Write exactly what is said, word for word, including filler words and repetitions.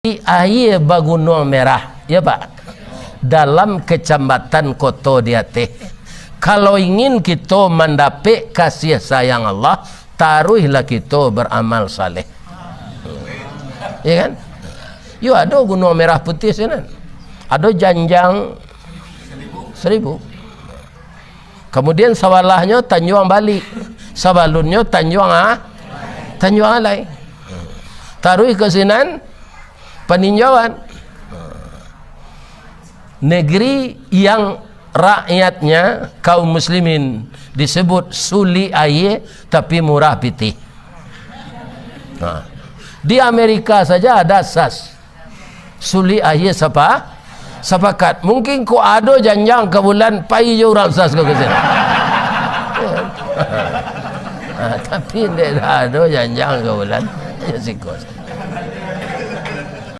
Aia bagunuang merah, ya, Pak? Dalam kecamatan Koto di Ateh. Kalau ingin kito mandapek kasih sayang Allah, taruihlah kito baramal saleh. Ya kan? Yo, ado gunuang merah putiah sinan. Ado janjang seribu. Kamudian, sabalahnyo Tanjuang Balik, sabalunnyo Tanjuang A-, Tanjuang Alai. Taruih ka sinan, Paninjauan. Negeri yang rakyatnya, kaum muslimin, disebut sulik aia, tapi murah pitih. Nah, di Amerika saja ada sas. Sulik aia sapa-, sapakat. Mungkin kok ado janjang ka bulan, pai jo urang sas ko ka sinan. Ah, tapi ndak ado janjang ka bulan, yo siko.